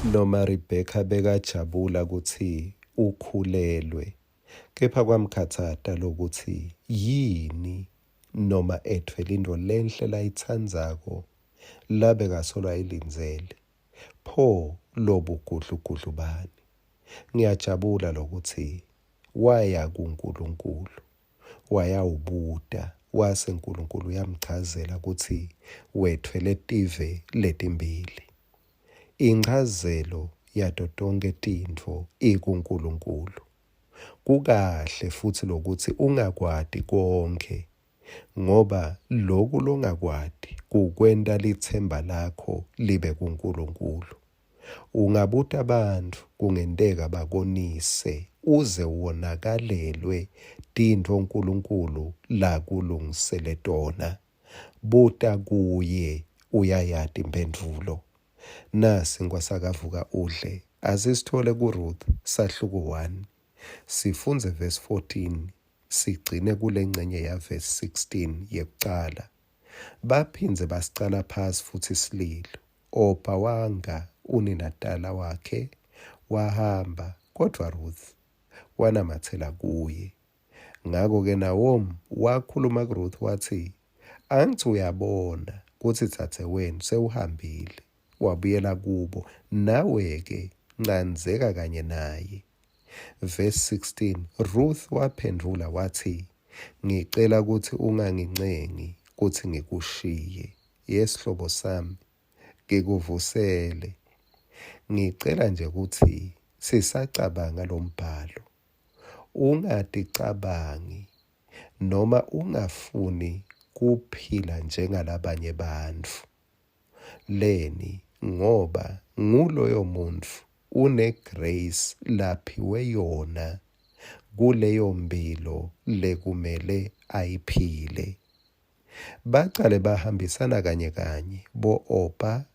Noma Rebheka bekajabula kutsi ukhulelwe, kepha kwamkhatsata lokutsi yini noma etfwele intfo lenhle layitsandzako labekasolo ayilindzele. Pho lobugudlugudlu bani? Ngiyajabula lokutsi waya kuNkulunkulu wayawubuta, wase Nkulunkulu uyamchazela kutsi wetfwele tive letimbili. Inchazelo yato tonkhe tintfo ikuNkulunkulu. Kukahle futsi lokutsi ungakwati konkhe ngoba loku longakwati kukwenta litsemba lakho libe kuNkulunkulu. Ungabuta bantfu kungenteka bakonise uze wonakalelwe tintfo Nkulunkulu lakulungisele tona. Buta kuye uyayati imphendvulo. Nasi sinkwa sakavuka udle. Asisithole kuRuth sahluko 1 sifundze verse 14 sigcine kulencenye ya verse 16 yekucala. Baphindze basicala phasi futsi sililo. Opa wanga uninatala wakhe wahamba, kodvwa Ruth wanamatsela kuye. Ngako-ke Nawomi wakhuluma kuRuth watsi, Angitsi uyabona kutsi dzadzewenu sewuhambile wabuyela kubo, nawe-ke ncandzeka kanye naye. Vesi 16, Ruth waphendvula watsi, Ngicela kutsi ungangincengi kutsi ngikushiye, ye sihlobo sami, ngikuvusele. Ngicela nje kutsi sisacabanga lombhalo, Ungaticabangi noma ungafuni kuphila njengalabanye bantfu. Leni? Ngoba nguloyo muntfu une-grace laphiwe yona kuleyo mphilo lekumele ayiphile. Bacale bahambisana kanye kanye bo-Opa,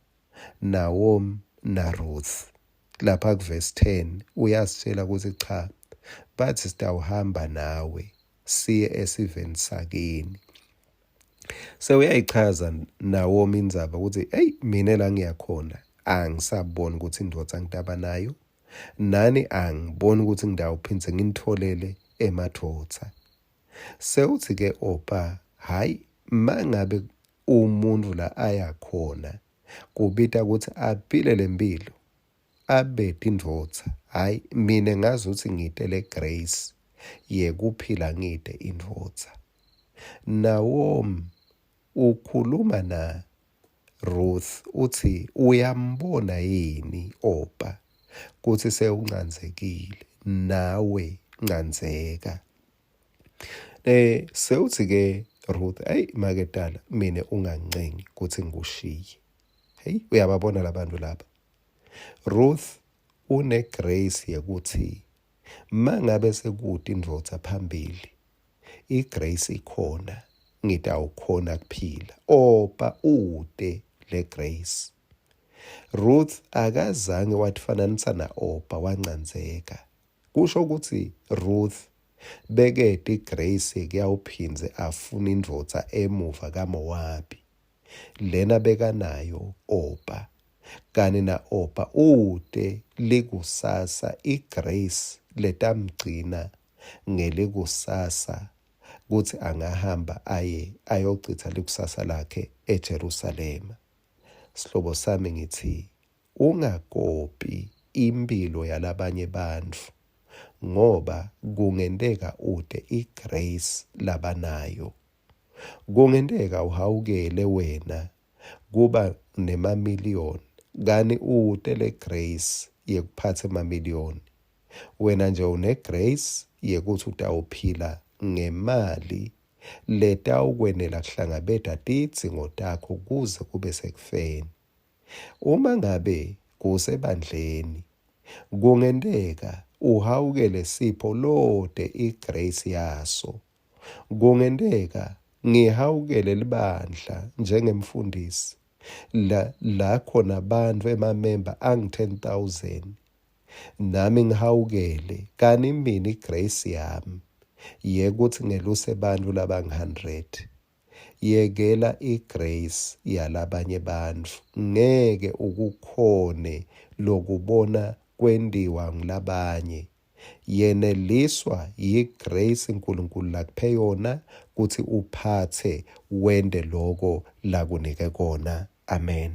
Nawomi naRuth. Lapha kuvesi 10 uyasitshela ukuthi cha, bathi sitawuhamba nawe siye esiveni sakini. Sewuyayichaza Nawomi indzaba ukuthi eyi mina la ngiyakhona angisaboni ukuthi indvodza ngitaba nayo nani angiboni ukuthi ngitawuphindze nginitholele emadvodza. Sewuthi-ke Opa, hhayi mangabe umuntfu la aya khona kubita kutsi aphile lempilo abete indvodza hhayi mina ngazi ukuthi ngite le grace yekuphila ngite indvodza. Nawomi ukhuluma na Ruth utsi uyambona yini Opa kutsi sewuncandzekile nawe ncandzeka. Sewutsi ke Ruth, ayi maketala mina ungancengi kutsi ngikushiye. Hey, uyababona labantu laba. Ruth une grace yekuthi mangabe sekude indvodza phambili igrace ikhona ngitawukhona kuphila. Opa ute le grace. Ruth akazange watfananisa na Opa wancandzeka. Kusho kutsi Ruth bekete igrace kuyawuphindze afune indvodza emuva kaMowabi. Lena bekanayo Opa. Kani na-Opa ute likusasa igrace letamgcina ngelikusasa kutsi angahamba aye ayocitsa likusasa lakhe eJerusalema. Sihlobo sami ngitsi Ungakopi imphilo yalabanye bantfu ngoba kungenteka ute i-grace labanayo. Kungenteka uhawukele wena kuba nema-million kani ute le grace yekuphatsa ema-million. Wena nje une-grace yekutsi utawuphila ngemali letawukwenela kuhlangabeta tidzingo takho kuze kube sekufeni. Uma ngabe kusebandleni, kungenteka uhawukele sipho lote igrace yaso. Kungenteka ngihawukele libandla njengemfundisi la, la khona bantfu emamemba angu-10 000 nami ngihawukele kani mina igrace yami yekuthi ngeluse bantfu labangu-100. Yekela igrace yalabanye bantfu ngeke ukukhone lokubona kwentiwa ngulabanye yeneliswa yigrace Nkulunkulu lakuphe yona kutsi uphatse wente loko lakunike kona. Amen.